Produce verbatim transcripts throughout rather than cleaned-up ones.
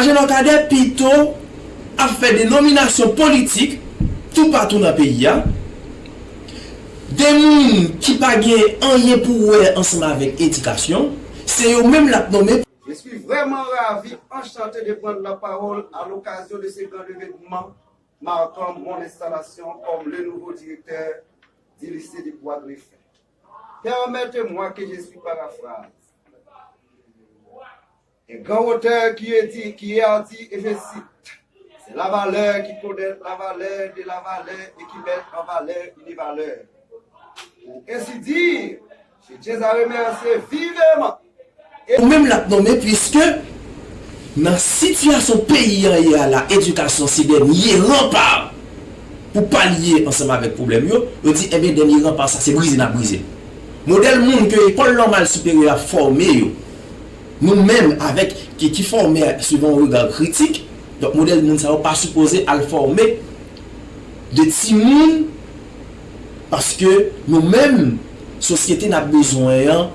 Ajenò Kadè pito ap fè de nominasyon politik toupatou nan peyi a. De moun ki pa gen anyen pou wè ansanm avèk edikasyon, se yo menm l ap nonmen. Je suis vraiment ravi, enchanté de prendre la parole à l'occasion de ce grand événement marquant mon installation comme le nouveau directeur du lycée de Bois Griffin. Permettez-moi que je suis paraphrase. Un grand auteur qui, dit, qui a dit, et je cite, c'est la valeur qui connaît la valeur de la valeur et qui met en valeur une valeur. Pour ainsi dire, je tiens à remercier vivement Ou menm l ap nonmen, piske nan sitiyasyon peyi an ye a la, edikasyon se dènye ranpa pou palye ansanm avèk pwoblèm yo, yo di, enben, dènye ranpa sa, se brize n ap brize l. Modèl moun ke lekòl nòmal siperyè a fòme yo, nou menm avèk ki, ki fòme suivant yon rega kritik, donk modèl moun sa yo pa sipoze al fòme de timoun, paske nou menm, sosyete n ap bezwen an,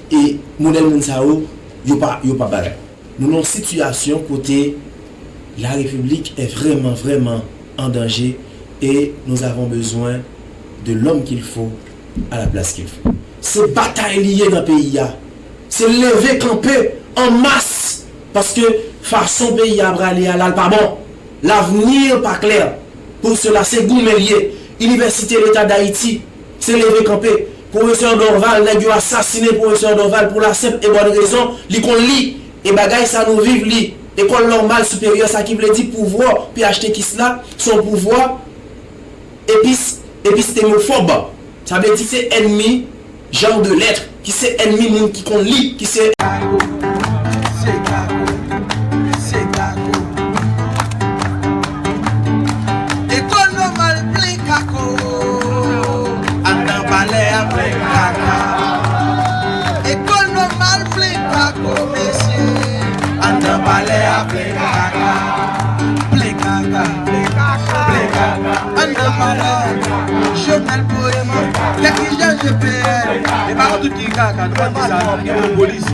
e modèl moun sa yo, yo pa, yo pa bagay. Nou nan yon sitiyasyon kote la République est vraiment, vraiment en danger et nous avons besoin de l'homme qu'il faut à la place qu'il faut. Se batay li ye nan peyi a. Se leve kanpe an mas. Paske fason peyi a prale a la, l pa bon. L'avenir pa klè. Pou sela, se goumen l ye. Inivèsite Leta Dayiti, se leve kanpe. Pwofesè Dorval, nèg yo asasinen pwofesè Dorval pou la senp e bòn rezon, li konn li. E bagay sa nou viv li. Ekòl nòmal siperyè, sa ki vle di pouvwa P H T X la, se yon pouvwa epis, epistemofòb. Sa vle di se ènmi jan de lèt, ki se ènmi moun ki konn li, ki se. Kako, se kako, se kako. Ekòl nòmal plen kako. Anndan palè a plen kaka. Ekòl nòmal plen kako, mesye. Anndan palè a plen kaka. Plen kaka, plen kaka, plen kaka. Anndan palè. Jovenel Moïse, kèk ki jèn G P L. E pa tout ki kaka, nou pa di sa, nou gen polis.